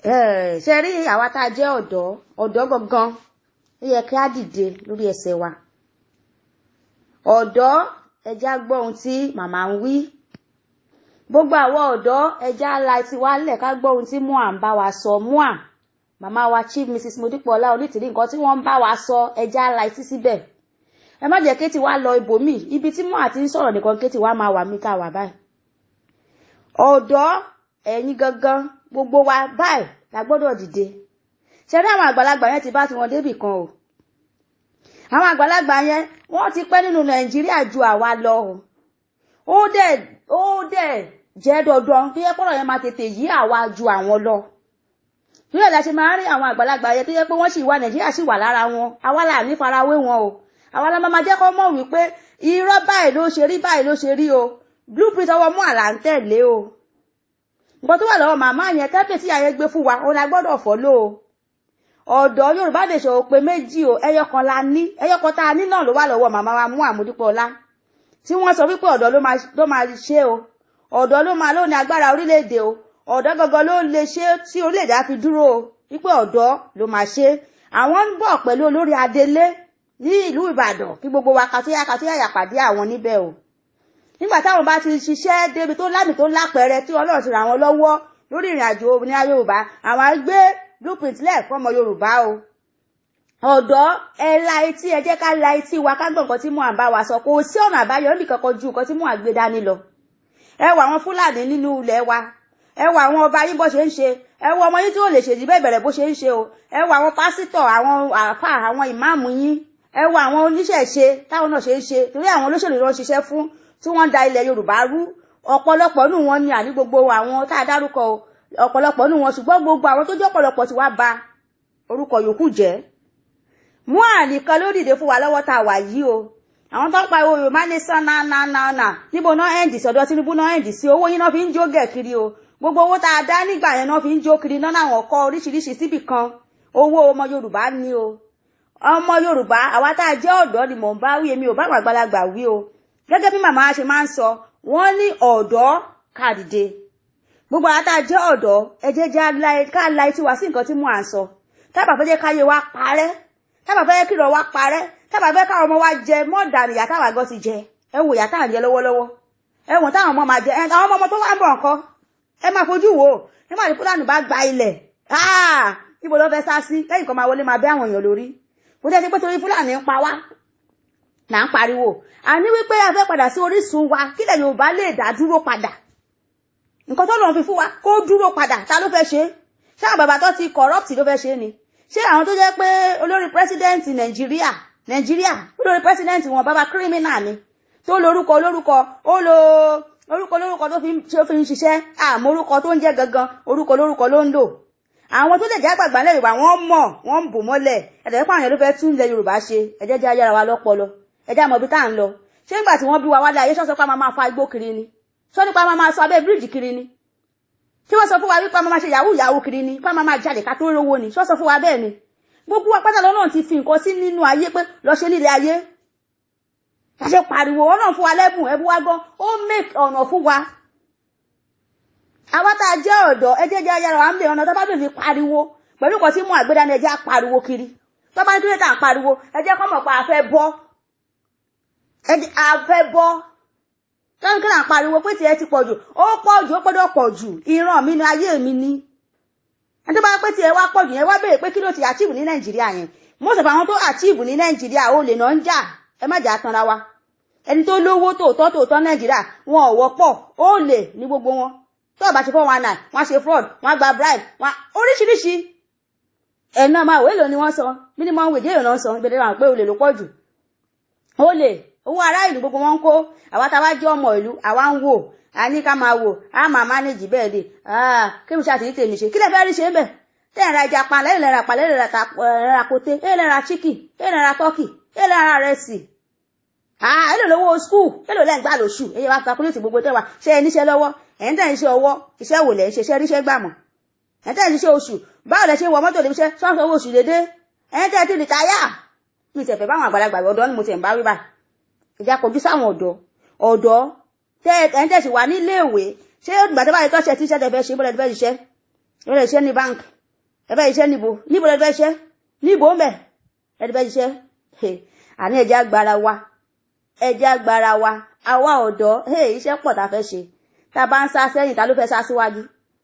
Ṣe rí àwa tá a jẹ́ ọ̀dọ́, ọ̀dọ́ gangan, ó yẹ kí á dìde lórí ẹsẹ̀ wa. Ọ̀dọ́, ẹ jẹ́ á gbọ́ ohun tí màmá ń wí. Gbogbo àwọn ọ̀dọ́, ẹ jẹ́ á la etí wa lẹ̀ ká gbọ́ ohun tí MUA ń bá wa sọ. MUA, màmá wa, Chief Mrs Modúpẹ́ọlá Onítìrí, nǹkan tí wọ́n ń bá wa sọ, ẹ jẹ́ á la etí síbẹ̀. Ẹ má jẹ́ kétí wa lọ ibòmíì. Ibi tí MUA ti ń sọ̀rọ̀ nìkan kétí wa máa wà mí tá a wà báyìí. Ọ̀dọ́, ẹ̀yin gangan, gbogbo wa báyìí la gbọ́dọ̀ dìde. Ṣe rí àwọn àgbàlagbà yẹn ti bá tiwọn débì kan o. Àwọn àgbàlagbà yẹn, wọ́n ti pẹ́ nínú Nàìjíríà ju àwa lọ o. Ó dẹ̀ jẹ́ dandan tó yẹ kọ́rọ̀ yẹn máa tètè yí àwa ju àwọn lọ. Nígbà tá a ṣe máa ń rí àwọn àgbàlagbà yẹn tó yẹ pé wọ́n sì wà, Nàìjíríà sì wà lára wọn, àwa là ní farawé wọn o. Àwa la máa jẹ́ kó mọ̀ wípé irọ́, báyìí ló ṣe rí, báyìí ló ṣe rí o. Blueprint ọwọ́ MUA là ń tẹ̀lé o. Nǹkan tó wà lọ́wọ́ màmá yẹn, tẹ́pẹ̀ tí àyẹ̀ gbé fún wa, òun la gbọ́dọ̀ follow o. Ọ̀dọ́ Yorùbá lè ṣe òpè méjì o. Ẹyọ kan la ní, ẹyọ kan tá a ní náà ló wà lọ́wọ́ màmá wa MUA Modúpẹ́ọlá, tí wọ́n sọ wípé ọ̀dọ́ ló máa ṣe o, ọ̀dọ́ ló máa ló ní agbára orílẹ̀-èdè o, ọ̀dọ́ gangan ló lè ṣe tí orílẹ̀-èdè á fi dúró o, wípé ọ̀dọ́ ló máa ṣe. Àwọn ń bọ̀ pẹ̀lú olórí adelé ní ìlú Ìbàdàn, kí gbogbo wa kàtóyà kàtóyà yà pàdé àwọn níbẹ̀ o. Nígbà táwọn bá ti ṣiṣẹ́ débi tó lámì tó lápẹẹrẹ, tí Ọlọ́run ti ràn wọ́n lọ́wọ́ lórí ìrìn àjò òmìnira Yorùbá, àwọn á gbé blueprint lẹ̀ fọ́mọ Yorùbá o. Ọ̀dọ́, ẹ la etí, ẹ jẹ́ ká la etí wa ká gbọ́ nǹkan tí MUA ń bá wa sọ. Kò sí ọ̀nà àbáyọ níbi kankan ju nǹkan tí MUA gbé dání lọ. Ẹ wo àwọn Fúlàní nínú ilẹ̀ wa, ẹ wo àwọn ọba yín bó ṣe ń ṣe, ẹ wo ọmọ yín tí ó lè ṣèjì bẹ́ẹ̀ bẹ̀rẹ̀ bó ṣe ń ṣe o. Ẹ wo àwọn pásítọ̀, àwọn àáfàá, àwọn ìmáàmù yín, ẹ wo àwọn oníṣẹ̀ṣe táwọn náà ṣe ń ṣe, torí àwọn olóṣèlú ló ń ṣiṣẹ́ fún, tí wọ́n ń da ilẹ̀ Yorùbá rú. Ọ̀pọ̀lọpọ̀ nù wọn ni àní gbogbo àwọn tá a dárúkọ o, ọ̀pọ̀lọpọ̀ nù wọn, ṣùgbọ́n gbogbo àwọn tó jẹ́ ọ̀pọ̀lọpọ̀ ti wá ba orúkọ yòókù jẹ́. MUA nìkan ló dìde fún wa lọ́wọ́ tá a wà yìí o. Àwọn tó ń pariwo Yorùbá ní sàn náà náà náà náà, níbo náà end sí? Ọ̀dọ̀ Tinubu náà end sí. Owó yín náà fi ń jó gẹ̀ kiri o. Gbogbo owó tá a dá nígbà yẹn náà fi ń jó kiri náà, àwọn kọ́ oríṣiríṣi síbì kan. Owó ọmọ Yorùbá ni o. Ọmọ Yorùbá, àwa tá a jẹ́ ọ̀dọ́ ni mò ń bá wí, èmi ò bá àwọn àgbàlagbà wí o. Gẹ́gẹ́ bí màmá ṣe máa ń sọ, wọ́n ní ọ̀dọ́ ká dìde. Gbogbo àwa tá a jẹ́ ọ̀dọ́, ẹ jẹ́ ká la etí wa sí nǹkan tí mò ń sọ. Tábà fẹ́ jẹ́ káyé wa parẹ́, tábà fẹ́ kírọ̀ wa parẹ́, tábà fẹ́ káwọn ọmọ wa jẹ mọ́ọ̀dà ìyà táwa gan ti jẹ. Ẹ wò ìyà táà ń jẹ lọ́wọ́lọ́wọ́, ẹ wọ̀n táwọn ọmọ máa jẹ, àwọn ọmọ tó wá ń bọ̀ nǹkan, ẹ máa fojú wò ó. Nígbà tí Fúlàní bá gba ilẹ̀, níbo ló fẹ́ sá sí? Lẹ́yìn kan máa wọlé, máa bẹ́ àwọn èèyàn lórí. Kò tẹ́ sí pé torí Fúlàní ń pa wá là ń pariwo, àní wípé a fẹ́ padà sí orísun wa, kílẹ̀ Yorùbá lè dá dúró padà, nǹkan tó lọ́n fi fún wa kó dúró padà. Ta ló fẹ́ ṣe? Ṣé àwọn bàbá tó ti corrupt ló fẹ́ ṣe ni? Ṣé àwọn tó jẹ́ pé olórí president Nàìjíríà, Nàìjíríà, olórí president wọn, bàbá criminal ni, tó lórúkọ olórúkọ, ó lo orúkọ olórúkọ tó fi ń ṣiṣẹ́, àmọ́ orúkọ tó ń jẹ́ gangan, orúkọ olórúkọ ló ń lò. Àwọn tó lè jẹ́ àgbààgbà ilẹ̀ Yorùbá, wọ́n mọ̀, wọ́n ń bò mọ́lẹ̀. Ẹ̀dẹ̀ pé àwọn yẹn ló fẹ́ tún ilẹ̀ Yorùbá ṣe. Ẹ jẹ́ jẹ́ ayára wa lọ́pọlọ, ẹ jẹ́ àmọ́ ibi tá à ń lọ. Ṣé nígbà tí wọ́n bí wa wálé ayé, ṣọ́sọ́ pé a máa fa igbó kiri ni? Ṣọ́ nípa máa máa sọ abẹ́ bíríìjì kiri ni? Ṣé wọ́n sọ fún wa wípé a máa ṣe yahoo yahoo kiri ni, pé a máa máa jalè ká tó rówó ni? Ṣọ́ sọ fún wa bẹ́ẹ̀ ni? Gbogbo wa pátá lọ́nà ti fi nǹkan sí nínú ayé pé lọ ṣe nílé ayé. Ṣe pariwo, Ọlọ́run fún wa lẹ́bùn, ẹ̀bùn wa gan, ó make ọ̀nà fún wa. Àwa tá a jẹ́ ọ̀dọ́, ẹ jẹ́ jẹ́ ayára wa ń bẹ ọ̀nà tó bá bẹ̀ fi pariwo pẹ̀lú nǹkan tí mú àgbédá ni. Ẹ jẹ́ á pariwo kiri. Tó bá ní kí ló tà ń pariwo, ẹ jẹ́ kó mọ̀ pé a fẹ́ bọ́, a fẹ́ bọ́. Tọ́ni kí là ń pariwo pé tiẹ̀ ti pọ̀ jù, ó pọ̀ jù, ó gbọ́dọ̀ pọ̀ jù. Ìran mi ni, ayé mi ni. Ẹni tó bá pé tiẹ̀ wá pọ̀ jù yẹn, wá béèrè pé kí ló ti achieve ní Nàìjíríà yẹn. Most of àwọn tó achieve ní Nàìjíríà, ó lè náà ń jà. Ẹ má jà tanra wa. Ẹni tó lówó tòótọ́ tòótọ́ Nàìjíríà, wọn ò wọ́pọ̀. Ó lè ní gbogbo wọn. Tó bá ṣe 419, wọ́n ṣe fraud, wọ́n gba bribe, wọ́n oríṣiríṣi. Ẹ̀ náà máa wò, èlò ni wọ́n san minimum wage? Èlò náà san? Ìbẹ̀rẹ̀ wọn pé olè ló pọ̀ jù. Ó lè owó ará ìlú gbogbo wọn ń kó. Àwa tá a bá jẹ́ ọmọ ìlú, àwa ń wò, a ní ká máa wò, a máa manage bẹ́ẹ̀ ni. Kí mi ṣàtìní tèmi ṣe, kí lè fẹ́ rí ṣe ń bẹ̀? Tẹ́ ẹ̀ ra ẹja pa lẹ́yìn, lẹ́ra pa lẹ́yìn, lẹ́ra kote, lẹ́yìn, lẹ́ra chicken, lẹ́yìn, lẹ́ra turkey, lẹ́yìn, lẹ́ra rẹsì. Èlò lówó school? Èlò lẹ́ ń gbà lóṣù? Èyí wá calculate gbogbo tẹ́wà. Ṣé ẹ níṣẹ́ lọ́wọ́? Ẹ̀ ń tẹ̀ ń ṣe ọwọ́, iṣẹ́ wò lẹ̀ ń ṣe? Ṣẹ́ ríṣẹ́ gbà mọ̀? Ẹ̀ ń tẹ̀ ń ṣiṣẹ́ oṣù, báwo lẹ ṣe wọ mọ́tò lè ṣe sọ́ọ̀sì owó oṣù dédé? Ẹ̀ ń tẹ̀ ti retire. Mi tẹ̀ fẹ́ báwọn àgbàlagbà, ọ̀dọ́ ni mo tẹ̀ ń bá wí báyìí. Ìjà kojú sáwọn ọ̀dọ́. Ọ̀dọ́ tẹ́ ẹ̀ ń tẹ̀ sì wà níléèwé, ṣé ìgbà tó bá yẹ tọ́ṣẹ tí iṣẹ́ tẹ fẹ́ ṣe, bọ́lẹ̀ tẹ fẹ́ ṣiṣẹ́, bọ́lẹ̀ ṣiṣẹ́ ní báńkì? Ẹ fẹ́ ṣiṣẹ́ níbo? Níbo lẹ fẹ́ ṣiṣẹ́? Níbo ń bẹ̀ ẹ fẹ́ ṣiṣẹ́? Àní ẹ̀jẹ̀ agbára wa, ẹ̀jẹ̀ agbára wa, àwa ọ̀dọ́. Iṣẹ́ pọ̀ tá a fẹ́ ṣe. Tá a bá ń sá sẹ́yìn, ta ló fẹ́ sá síwájú?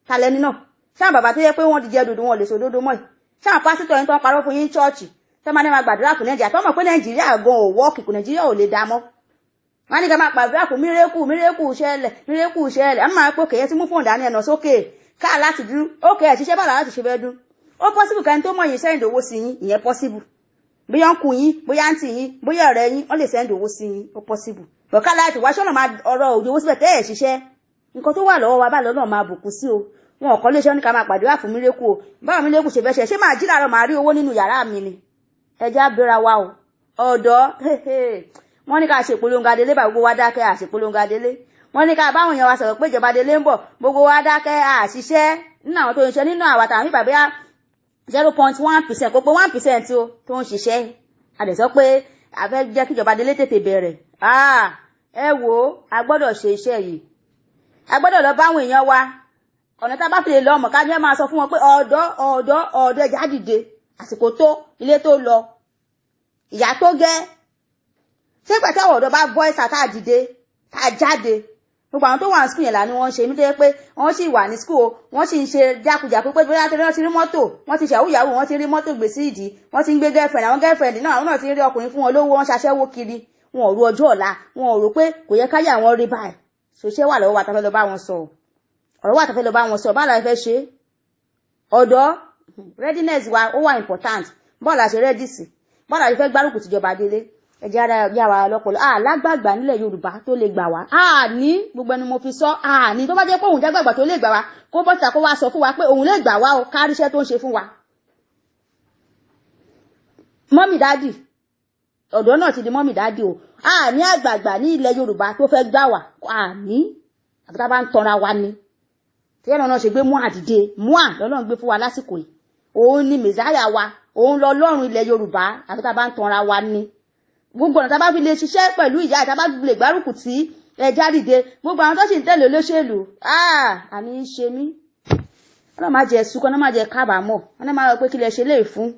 Ta lẹni náà? Ṣáà bàbá tó yẹ pé wọ́n ti jẹ dòdò, wọn lè sọ òdodo mọ́ ẹ̀? Ṣáà pásítọ̀ yín tó ń parọ́ fún yín chọ́ọ̀chì tó máa ní máa gbàdúrà fún Nàìjíríà, tó mọ̀ pé Nàìjíríà gan ò wọ́ọ̀kì kò, Nàìjíríà ò lè dá mọ́, wọ́n ní ká máa gbàdúrà fún miracle, miracle ṣẹlẹ̀, miracle ṣẹlẹ̀. Á máa pò kèyẹ tí mú fóònù dání, ẹ̀nà sókè káà láti dúró ókè ẹ̀ ṣiṣẹ́ bàlá láti ṣe fẹ́ dún. Ó possible kẹ́ni tó mọ̀ yín send owó sí yín, ìyẹn possible. Bóyá ń kú yín, bóyá ń tì yín, bóyá ọ̀rẹ́ yín, wọ́n lè send owó sí yín, ó possible. Bọ̀ká láti wá ṣọ́nà máa ọ̀rọ̀ òjò owó síbẹ̀ tẹ́ ẹ̀ ṣiṣẹ́. Nǹkan tó wà lọ́wọ́ wa báyìí lọ́nà máa bùkún sí o. Wọn ò kọ́ lé iṣẹ́ ní ká máa pàdúrà fún miracle o. Báwo miracle ṣe fẹ́ ṣe? Ṣé máa jí láàárọ̀, máa rí owó nínú yàrá mi ni? Ẹ jẹ́ á bẹ̀rẹ̀ wa o. Ọ̀dọ́, wọ́n ní ká ṣe ìpolongo adélé bá, gbogbo wa dákẹ́, àṣepolongo adélé. Wọ́n ní ká báwọn èèyàn wa sọ̀rọ̀ pé ìjọba adélé ń bọ̀, gbogbo wa dákẹ́, àṣìṣẹ́. Nínú àwọn tó ń ṣe nínú àwa tàbí bàbá, 0.1%, kò pé 1% o tó ń ṣiṣẹ́. A dẹ̀ sọ pé a fẹ́ jẹ́ kí ìjọba adélé tètè bẹ̀rẹ̀. Ẹ wò ó, a gbọ́dọ̀ ṣe iṣẹ́ yìí, a gbọ́dọ̀ lọ báwọn èèyàn wa. Ọ̀nà tá a bá fi lè lọ ọmọ ká ní ẹ máa sọ fún wọn pé ọ̀dọ́, ọ̀dọ́, ọ̀dọ́, ẹ̀já dìde, àsìkò tó, ilé tó lọ, ìyá tó gẹ́. Ṣé ìgbà tí àwọn ọ̀dọ́ bá voice tá a dìde, tá a jáde, gbogbo àwọn tó wà ní school yẹn là ni wọ́n ń ṣe nítorí pé wọ́n sì wà ní school o, wọ́n sì ń ṣe jákujàku pé bóyá torí wọ́n ti rí mọ́tò, wọ́n ti ṣàwùyàwù yahoo, wọ́n ti rí mọ́tò gbé sí ìdí, wọ́n ti ń gbé girlfriend. Àwọn girlfriend náà, àwọn náà ti ń rí ọkùnrin fún wọn lówó, wọ́n ṣaṣẹ́wó kiri. Wọn ò ru ọjọ́ ọ̀la, wọn ò rò pé kò yẹ káyà wọn rí báyìí. Ṣòṣẹ́ wà lọ́wọ́ wa tá fẹ́ lọ bá wọn sọ ọ̀rọ̀ wà, tá fẹ́ lọ bá wọn sọ. Báwo la fẹ́ ṣe? Ọ̀dọ́, readiness wa ó wà important. Bọ́ọ̀lù àṣẹ ready sí, bọ́ọ̀lù àṣẹ fẹ́ gbárùkù tìjọba délé. Ẹ jẹ́ ara yà wá lọ́pọ̀lọ́. Alágbàgbà nílẹ̀ Yorùbá tó lè gbà wá, àní gbogbo ẹni mo fi sọ, àní tó bá jẹ́ pé òun jágbàgbà tó lè gbà wá, kó bọ́sà kó wá sọ fún wa pé òun lè gbà wá o, káríṣẹ́ tó ń ṣe fún wa. Mummy, daddy, ọ̀dọ́ náà ti di mummy, daddy o. Àní àgbààgbà ní ilẹ̀ Yorùbá tó fẹ́ gbà wá, àní àbúrò bá ń tanra wa ni. Tí ẹ̀rọ náà ṣe gbé mú àdìde mú à lọ́lọ́run gbé fún wa lásìkò yìí, òun ni mẹ̀sáyà wa, òun lọ́lọ́run ilẹ̀ Yorùbá. Àbí tá a bá ń tanra wa ni. Gbogbo ọ̀nà tá a bá fi lè ṣiṣẹ́ pẹ̀lú ìyá, tá a bá lè gbárùkù tí ẹja dìde, gbogbo àwọn tó sì ń tẹ̀lé olóṣèlú, àní ń ṣe mí. Ọlọ́run má jẹ́ sunkún, ọlọ́run má jẹ́ kábàámọ̀, ọlọ́run má rọ pé kí lẹ ṣe lè fún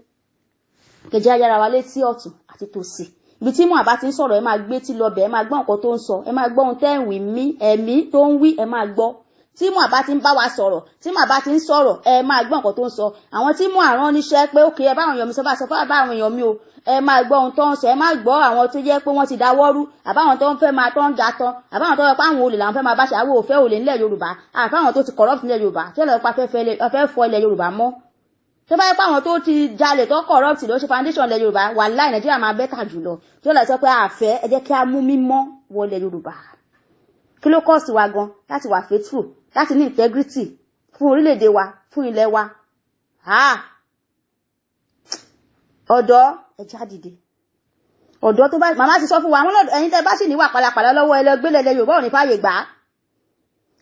kẹjẹ ayára wa létí ọ̀tún àti tòsì. Ibi tí mò àbá ti ń sọ̀rọ̀, ẹ máa gbé tí lọ bẹ̀, ẹ máa gbọ́ nǹkan tó ń sọ, ẹ máa gbọ́ ohun tẹ́ ń wí mí, ẹ̀mí tó ń wí, ẹ máa gbọ́. Tí mò àbá ti ń bá wa sọ̀rọ̀, tí mò àbá ti ń sọ̀rọ̀, ẹ máa gbọ́ nǹkan tó ń sọ. Àwọn tí mò àrán níṣẹ́ pé ókè, ẹ bá àwọn èèyàn mi sọ, bá sọ fún àwọn èèyàn mi o, ẹ máa gbọ́ ohun tó ń sọ. Ẹ má gbọ́ àwọn tó jẹ́ pé wọ́n ti dáwọ́rú, àbáwọn tó ń fẹ́ máa tó ń ga tán, àbáwọn tó ń pa àwọn olè làwọn fẹ́ máa bá ṣe. Àwọn òfẹ́ olè nílẹ̀ Yorùbá, àfáwọn tó ti corrupt nílẹ̀ Yorùbá, tí ẹ lọ́ọ́ pa fẹ́ fọ ilẹ̀ Yorùbá mọ́. Tó bá yẹ pé àwọn tó ti jalè, tó corrupt ló ṣe foundation ilẹ̀ Yorùbá, wàláì, Nàìjíríà máa better jùlọ. Tí ó lọ sọ pé àfẹ́, ẹ jẹ́ kí á mú mímọ́ wọ ilẹ̀ Yorùbá. Kí ló cost wa gan láti wà faithful, láti ní integrity fún orílẹ̀-èdè wa, fún ilẹ̀ wa? Ọ̀dọ́, ẹ já dìde. Ọ̀dọ́ tó bá màmá ti sọ fún wa, àwọn ẹ̀yin tẹ́ bá sì níwà pàlàpàlà lọ́wọ́, ẹ lọ gbélé. Ilẹ̀ Yorùbá ò ní fààyè gbà á.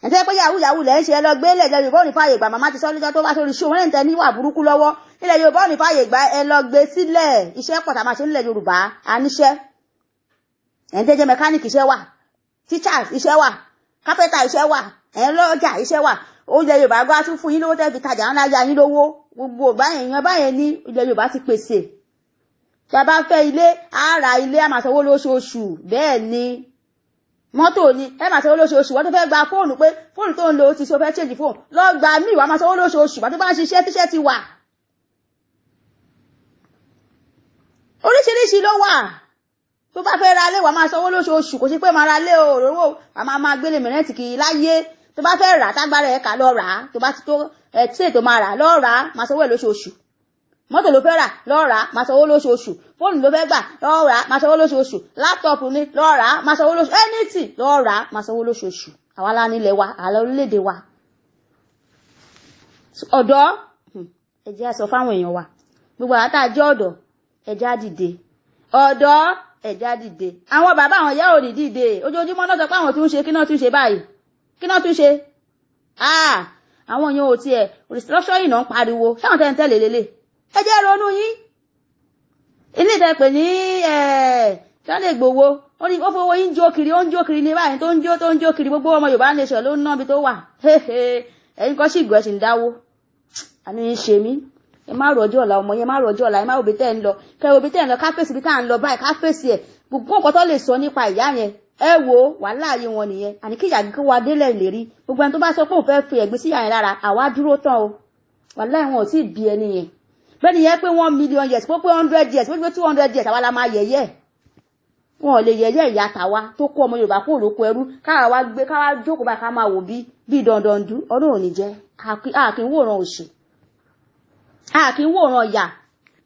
Ẹ̀ tẹ́ pé yahoo yahoo lẹ́ ń ṣe, ẹ lọ gbélé. Ilẹ̀ Yorùbá ò ní fààyè gbà. Màmá ti sọ lọ́jọ́ tó wá sórí ṣó, wọ́n lẹ́yìn tẹ́ níwà burúkú lọ́wọ́, ilẹ̀ Yorùbá ò ní fààyè gbà, ẹ lọ gbé sílẹ̀. Iṣẹ́ pọ̀ tá a máa ṣe nílẹ̀ Yorùbá, a níṣẹ́. Ẹ̀yin tẹ́ jẹ́ mẹkáníìkì, iṣẹ́ wà. Teachers, iṣẹ́ wà. Kápẹ́tà, iṣẹ́ wà. Ẹ̀yin lọ́jà, iṣẹ́ wà. Oúnjẹ Yorùbá gbá tún fún yín lówó tẹ́ fi tajà ńlá, ya yín lówó. Gbogbo báyẹn yan báyẹn ní ilẹ̀ Yorùbá ti pèsè. Tí a bá fẹ́ ilé, á ra ilé, á máa sanwó lóṣooṣù. Bẹ́ẹ̀ ni mọ́tò ni, ẹ máa sanwó lóṣooṣù. Wọ́n tó fẹ́ gba fóònù, pé fóònù tó ń lo ti ṣe, o fẹ́ change fóònù, lọ gba míì, wàá máa sanwó lóṣooṣù. Wọ́n tó bá ń ṣiṣẹ́, tíṣẹ́ ti wà, oríṣiríṣi ló wà. Tó bá fẹ́ ra ilé, wàá máa sanwó lóṣooṣù. Kò sí pé máa ra ilé òróró, wàá máa gbélé mìíràn tì kì í láyé. Tó bá fẹ́ rà, tágbára ẹ̀ ká, lọ rà á. Tó bá ti tó ẹ̀ tí ètò máa rà, lọ rà á, máa sanwó ẹ̀ lóṣooṣù. Mọ́tò ló fẹ́ rà, lọ rà á, máa sanwó lóṣooṣù. Fóònù ló fẹ́ gbà, lọ rà á, máa sanwó lóṣooṣù. Laptop ni, lọ rà á, máa sanwó lóṣooṣù. Anything, lọ rà á, máa sanwó lóṣooṣù. Àwa la nílẹ̀ wa, àwa orílẹ̀-èdè wa. Ọ̀dọ́, ẹ jẹ́ á sọ fáwọn èèyàn wa, gbogbo àwọn tá a jẹ́ ọ̀dọ́, ẹ jẹ́ á dìde. Ọ̀dọ́, ẹ jẹ́ á dìde. Àwọn bàbá, àwọn ìyá ò ní dìde. Ojoojúmọ́ náà sọ pé àwọn tún ń ṣe. Kí náà tún ṣe báyìí? Kí náà tún ṣe? Àwọn èèyàn ò tiẹ̀ restructuring náà ń pariwo. Ṣáwọn tẹ́ ń tẹ̀lé lélẹ̀? Ẹ jẹ́ ronú yín. Ilé ìtẹ́pẹ̀ ní Sunday Igboho, ó ní ó fowó yín jó kiri, ó ń jó kiri ní báyìí, tó ń jó, tó ń jó kiri. Gbogbo ọmọ Yorùbá nation ló ń ná ibi tó wà. Ẹ̀yin kan sì gbọ́, ẹ̀ sì ń dáwó. Àní ń ṣe mí. Ẹ má rọjò ọ̀la ọmọ yẹn, má rọjò ọ̀la, ẹ má òbí tẹ́ ń lọ, kẹ òbí tẹ́ ń lọ, ká fèsì bí tá à ń lọ báyìí, ká fèsì ẹ̀. Gbogbo nǹkan tó lè sọ nípa ìyá yẹn, ẹ wo wàhálà ayé wọn nìyẹn. Àní kí ìyá kí wa délẹ̀ ìlérí. Gbogbo ẹni tó bá sọ pé òun fẹ́ fi ẹ̀gbin sí ìyá yẹn lára, àwa dúró tán o. Wàhálà wọn ò tí ì bí ẹni yẹn. Bẹ́ẹ̀ ni yẹn pé 1 million years, pé 100 years, pé 200 years, àwa la máa yẹ̀yẹ́. Wọn ò lè yẹ̀yẹ́ ìyá tàwa tó kó ọmọ Yorùbá kúrò lóko ẹrú, káwa wá gbé, káwa jókòó báyìí, ká máa wò bí dandandu. Ọdún ò ní jẹ́ àkínwòrán òṣì, àkínwòrán ìyà.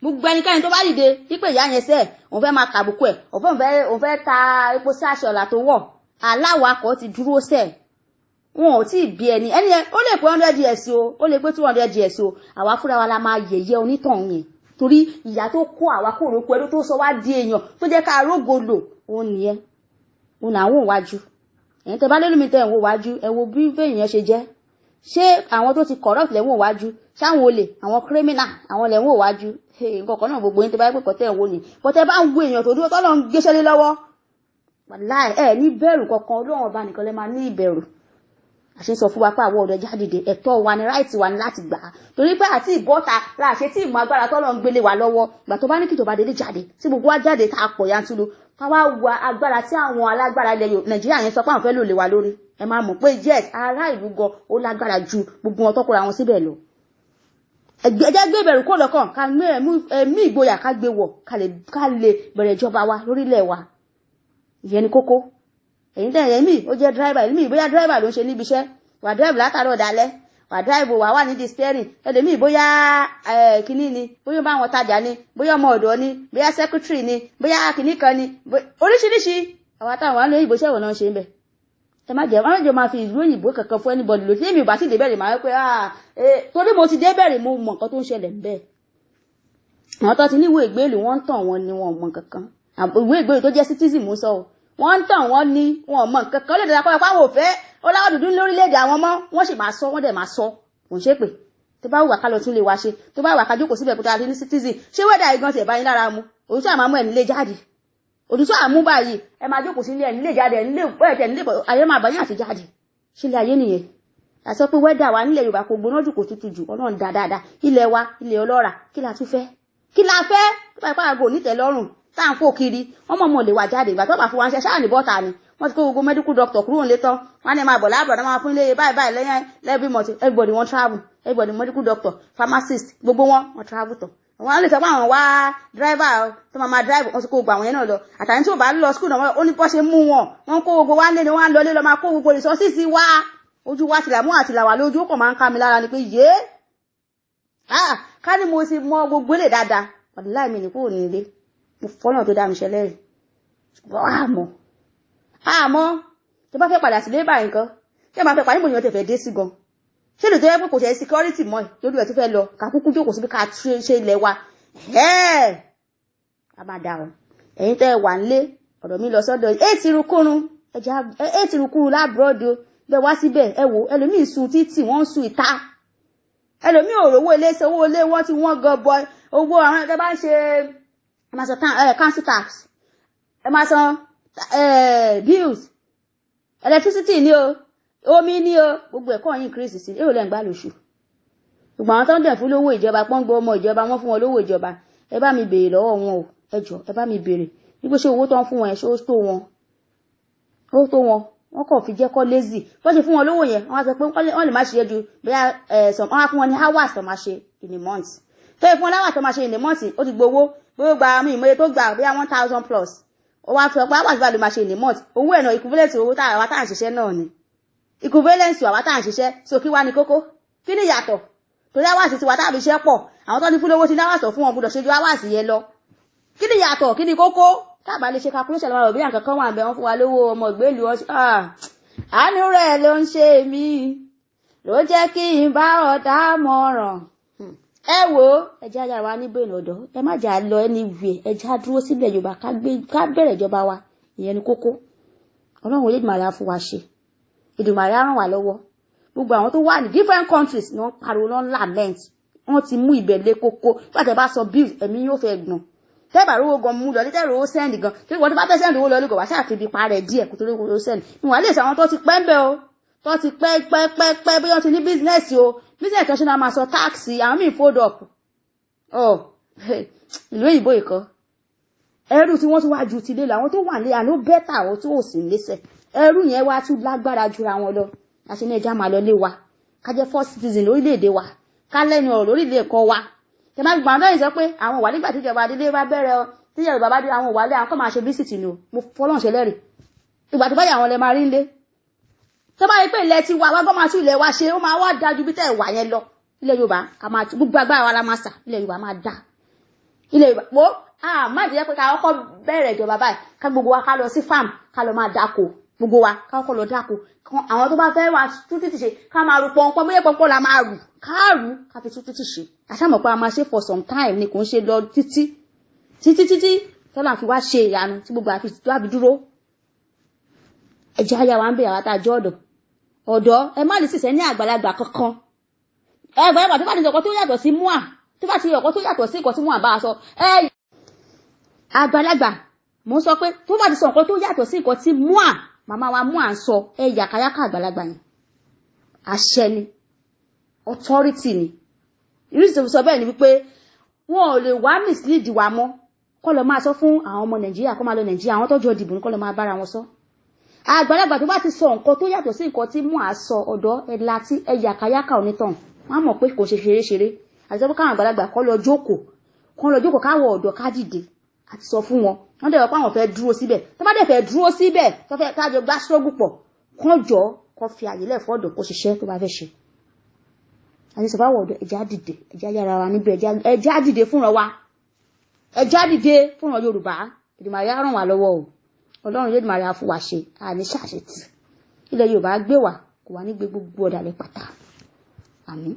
Gbogbo ẹnikẹ́ni tó bá dìde wípé ìyá yẹn sẹ́ẹ̀, òun fẹ́ máa kàbùkù ẹ̀, òun fẹ́ ta epo sí aṣọ ọ̀la tó wọ̀, aláwakọ̀ ti dúró sẹ́ẹ̀. Wọn ò tí ì bí ẹni ẹni yẹn. Ó lè pé 100 years o, ó lè pé 200 years o, àwa fúnra wa la máa yẹ̀yẹ́ onítọ̀hún yẹn, torí ìyá tó kó àwa kó òrókù ẹrú, tó sọ wá di èèyàn, tó jẹ́ ká rógo lò, òun nìyẹn, òun là ń wò wájú. Ẹ̀yin tẹ́ bá lórí mi tẹ́ ń wò wájú, ẹ wo bí èèyàn ṣe jẹ́. Ṣé àwọn tó ti corrupt lẹ́ ń wò wájú? Ṣáwọn olè, àwọn criminal, àwọn lẹ́ ń wò wájú? Nǹkan kan náà gbogbo yín. Tẹ́ bá yẹ pé kọ́ tẹ́ ń wò ní bọ́tẹ́ bá ń wo èèyàn tó dúró tọ́lọ́ ń gbéṣẹ́ lé lọ́wọ́, wàláì, ẹ ní bẹ̀rù kankan. Ọlọ́run Ọba nìkan lè máa ní ìbẹ̀rù. Àṣẹ sọ fún wa pé àwọn ọ̀dọ́ jáde, ẹ̀tọ́ wa ni, right wa ni láti gbà á, torí pé àti ìbọ́ta la ṣe tí ìmọ̀ agbára tọ́lọ́ ń gbélé wa lọ́wọ́. Ìgbà tó bá ní kíjọba délé jáde, tí gbogbo wa jáde, tá a pọ̀ yanturu, ká wá wa agbára tí àwọn alágbára ilẹ̀ Nàìjíríà yẹn sọ pé àwọn fẹ́ lò lé wa lórí, ẹ máa mọ̀ pé yes, ará ìlú gan ó lágbára ju gbogbo wọn tọ́kọ̀rọ̀ àwọn síbẹ̀ lọ. Ẹ jẹ́ gbé ìbẹ̀rù kó lọ́kàn, ká ẹ̀mí ìgboyà ká gbé wọ̀, ká lè bẹ̀rẹ̀ ìjọba wa lórílẹ̀ wa. Ìyẹn ni kókó. Èyí tẹ̀ ẹ̀mí ó jẹ́ driver, ẹ̀mí bóyá driver ló ń ṣe níbi iṣẹ́, wà drive látàárọ̀ dalẹ́, wà drive, wà wà nídìí steering. Ẹlòmíì bóyá kínní ni, bóyá bá wọn tajà ni, bóyá ọmọ ọ̀dọ̀ ni, bóyá secretary ni, bóyá kínní kan ni, oríṣiríṣi. Àwọn táwọn àwọn òyìnbó ṣẹ̀wọ̀n náà ṣe ń bẹ̀. Ẹ má jẹ́ wọ́n jọ máa fi ìlú òyìnbó kankan fún anybody lò. Tí èmi ò bá sì débẹ̀rẹ̀, máa wí pé torí mo ti débẹ̀rẹ̀, mo mọ̀ nǹkan tó ń ṣẹlẹ̀ ń bẹ̀. Àwọn tó ti ní ìwé ìgbélú, wọ́n ń tàn wọ́n ní wọn ò mọ̀ kankan. Ìwé ìgbélú tó jẹ́ citizen mú sọ o, wọ́n ń tàn wọ́n ní wọn ò mọ̀ nǹkan kan. Lè dàgbà pé àwọn ò fẹ́ ọláwọ̀ dúdú lórílẹ̀‐èdè àwọn mọ́, wọ́n sì máa sọ, wọ́n dẹ̀ máa sọ. Kò ń ṣe pé tó bá wù wá ká lọ tún lè wá ṣe, tó bá wù wá ká jókòó síbẹ̀ kó tó a ti ní citizen. Ṣé weather yìí gan tiẹ̀ bá yín lára mu? Òtútù àmọ́ ẹ̀ nílé jáde, òtútù àmú báyìí, ẹ máa jókòó sílé, ẹ̀ nílé jáde, ẹ̀ nílé ẹ̀ nílé, ayé máa bá yín àti jáde. Sílé ayé nìyẹn. Àsọ pé weather wa nílẹ̀ Yorùbá kò gbóná jù, kò tutù jù. Ọlọ́run dá dáadáa ilẹ̀ wa, ilẹ̀ ọlọ́ràá. Kí la tún fẹ́? Kí la fẹ́? Tó bá ipá àgọ́ onítẹ̀lọ́rùn tá à ń fò kiri, wọ́n mọ̀ mọ̀ lè wà jáde. Ìgbà tó bá fún wa ń ṣe ṣáà ní bọ́ta ni wọ́n ti kó gbogbo medical doctor kúrò nílé tán. Wọ́n á ní máa bọ̀ láàbọ̀ náà, máa fún ilé báyìí báyìí lẹ́yìn every month. Everybody wọ́n travel, everybody, medical doctor, pharmacist, gbogbo wọn wọ́n travel tán. Wọ́n lè sọ pé àwọn wá driver tó máa máa drive, wọ́n ti kó gbogbo àwọn yẹn náà lọ. Àtàwọn tí ò bá lọ school náà, ó ní bọ́ ṣe mú wọn, wọ́n kó gbogbo wa lé ni wọ́n á lọ lé lọ máa kó gbogbo resources wá. Ojú wa tìlà mú àtìlà wà lójú, ó kàn máa ń ká mi lára ni pé yé, ká ní mo ti mọ gbogbo èlé dáadáa, wàláì mi ní kúrò ní ilé. Mo fọ́nà tó dá mi ṣẹlẹ̀ rẹ̀, ṣùgbọ́n àmọ́ tó bá fẹ́ padà sílé báyìí nǹkan ṣé máa fẹ́ parí mò ń yan tẹ̀fẹ̀ dé sí gan. Ṣé lè tó yẹ pé kò ṣe security mọ́ ẹ̀ lórí ẹ̀ tó fẹ́ lọ, ká kúkú jókòó síbi, ká tún ṣe ilẹ̀ wa a máa dà o. Ẹ̀yin tẹ́ ẹ wà nílé, ọ̀rọ̀ mi lọ sọ́dọ̀ ẹ̀ rukúrun, ẹ̀ ti rukúrun l'abroad bẹ́ẹ̀ wá síbẹ̀. Ẹ wò, ẹlòmíì sun títì, wọ́n ń sun ìta, ẹlòmíì ò rówó ilé ṣe, owó ilé wọ́n ti wọ́n gan bọ. Owó àwọn ẹ bá ń ṣe, ẹ máa san council tax, ẹ máa san bills, electricity ni o, omi ni o, gbogbo ẹ̀kọ́ yín increase sí. Èrò lẹ́ǹgbà lóṣù. Gbogbo àwọn tó ń dẹ̀ fún lówó ìjọba, pọ́ngbọ́ ọmọ ìjọba, wọ́n fún wọn lówó ìjọba. Ẹ bá mi béèrè lọ́wọ́ wọn o, ẹ jọ, ẹ bá mi béèrè wípé ṣé owó tó ń fún wọn ẹ̀, ṣé ó tó wọn? Ó tó wọn? Wọ́n kàn fi jẹ́ kọ́ lazy. Wọ́n ṣe fún wọn lówó yẹn, wọ́n á sọ pé wọ́n lè má ṣe ju bóyá wọ́n á fún wọn ní hours tó máa ṣe in a month. Tó yẹ fún wọn hours tó máa ṣe in a month, ó ti gbowó, bóyá ó gba àmì ìmọye tó gbà, bóyá 1,000 plus, ó wá sọ pé hours bá lè máa ṣe in a month. Owó ẹ̀ náà, equivalent owó àwa tá à ń ṣiṣẹ́ náà ni, equivalent àwa tá à ń ṣiṣẹ́. So kí wá ní kókó? Kí ni ìyàtọ̀? Torí hours tiwa tá à fi ṣiṣẹ́ pọ̀, àwọn tó ní fún lówó ti ní hours fún wọn gbọ́dọ̀ ṣe ju hours yẹn lọ. Kí ni ìyàtọ̀? Kí ni kókó? Tábà lè ṣe calculation lọ́wọ́ bí nǹkan kan wà bẹ́ẹ̀, wọ́n fún wa lówó ọmọ ìgbélú. Àánú rẹ̀ ló ń ṣe mí, ló jẹ́ kí n bá ọ̀dà mọ̀ràn. Ẹ wo, ẹ jẹ́ ara wa níbẹ̀ ọ̀dọ́, ẹ má jà lọ anywhere, ẹ já dúró sílẹ̀ Yorùbá, ká bẹ̀rẹ̀ ìjọba wa. Ìyẹn ni kókó. Ọlọ́run Olódùmarè á fún wa ṣe, Èdùmàrè á ràn wá lọ́wọ́. Gbogbo àwọn tó wà ní different countries ni wọ́n pariwo, lọ́n lament, wọ́n ti mú ibẹ̀ lé kókó. Nígbà tẹ́ bá sọ bills, ẹ̀mí yóò fẹ́ gbọ̀n. Tẹ́ bá rówó gan mú lọ, tẹ́ rówó send gan, tí wọ́n tó bá fẹ́ send owó lọ lóko wá ṣáà fi ibi parẹ́ díẹ̀ kó tó rówó send. Ìwọ̀n lè sọ àwọn tó ti pẹ́ ń bẹ́ o, tó ti pẹ́ pẹ́ pẹ́ pẹ́, bí wọ́n ti ní business o, business tó ṣe náà máa sọ tax, àwọn míì fold up. Ọ ìlú òyìnbó ìkọ́, ẹrú tí wọ́n tún wá ju ti lé lọ. Àwọn tó wà ní àná better, àwọn tó ò sì lẹ́sẹ̀, ẹrú yẹn wá tún lágbára jura wọn lọ. Àṣẹ ní ẹja máa lọ lé wa, ká jẹ́ first citizen lórílẹ̀‐èdè wa, ká lẹ́nu ọ̀rọ̀ lórílẹ̀ ẹ̀kọ́ wa. Tẹ máa gbọ́n lọ́yìn sọ pé àwọn wà nígbà tí ìjọba adélé bá bẹ̀rẹ̀ ọ, tí ìjọba bá dé, àwọn wàlé, àwọn kọ́ máa ṣe visit ni o. Mo fọlọ́n ṣe lẹ́rìí, ìgbà tó bá yà àwọn lẹ máa rí ńlé. Tó bá yẹ pé ilẹ̀ ti wà wá gbọ́n, máa tún ilẹ̀ wa ṣe, ó máa wá dájú bí tẹ́ ẹ̀ wà yẹn lọ. Ilẹ̀ Yorùbá a máa gbogbo agbára wa la máa sà. Ilẹ̀ Yorùbá máa dá. Ilẹ̀ Yorùbá wo a má jẹ́ pé ká kọ́kọ́ bẹ̀rẹ̀ ìjọba báyìí, ká gbogbo wa ká lọ sí farm, ká lọ máa dáko. Gbogbo wa ká kọ́kọ́ lọ dáko. Àwọn tó bá fẹ́ wá tún títì ṣe, ká máa ru pọ́npọ́n, bóyá pọ́npọ́n la máa rù, ká rù, ká fi tún títì ṣe. Àṣàmọ̀ pé a máa ṣe for some time ni, kò ń ṣe lọ títí títí títí tọ́lá fi wá ṣe ìyanu tí gbogbo àfi tó àbí dúró. Ẹ̀jẹ̀ ayá wa ń bẹ̀. Àwọn àtàjọ ọ̀dọ̀ ọ̀dọ́, ẹ má lè sísẹ́ ní àgbàlagbà kankan. Ẹgbẹ́ tó bá ti ọkọ tó yàtọ̀ sí mua, tó bá ti ọkọ tó yàtọ̀ sí nǹkan tí mua bá a sọ, ẹ àgbàlagbà, mo ń sọ pé tó bá ti sọ nǹkan tó yàtọ̀ sí nǹkan tí mua, màmá wa mua ń sọ, ẹ yàkàyàkà àgbàlagbà yẹn. Àṣẹ ni, authority ni. Ìrísí tó fi sọ bẹ́ẹ̀ ni wípé wọn ò lè wá mislead wa mọ́, kọ́ lọ máa sọ fún àwọn ọmọ Nàìjíríà, kọ́ máa lọ Nàìjíríà, àwọn tọ́jú ìdìbò ní kọ́ lọ máa bára wọn sọ. Àgbàlagbà tó bá ti sọ nǹkan tó yàtọ̀ sí nǹkan tí mua sọ, ọ̀dọ́ ẹ láti ẹ yàkàyàkà onítàn, wọn á mọ̀ pé kò ṣe ṣeré ṣeré. Àti sọ pé káwọn àgbàlagbà kọ́ lọ jókòó, kọ́ lọ jókòó, káwọ ọ̀dọ́ ká dìde. Àti sọ fún wọn, wọ́n dẹ̀ wọ́n pé àwọn fẹ́ dúró síbẹ̀. Tó bá dẹ̀ fẹ́ dúró síbẹ̀, tó fẹ́ kájọ gbá struggle pọ̀, kán jọ kó fi àyè lẹ̀ fọ́dọ̀ kó ṣiṣẹ́ tó bá fẹ́ ṣe. Àti sọ fáwọn ọ̀dọ́, ẹ̀já dìde, ẹ̀já yára wa níbẹ̀, ẹ̀já dìde fúnra wa, ẹ̀já dìde fúnra Yorùbá. Èdùmàrè á ràn wá lọ́wọ́ o. Ọlọ́run Èdùmàrè á fún wa ṣe, àní ṣàṣetì. Ilẹ̀ Yorùbá gbé wa, kò wá ní gbé gbogbo ọ̀dàlẹ̀ pátá. Àmín.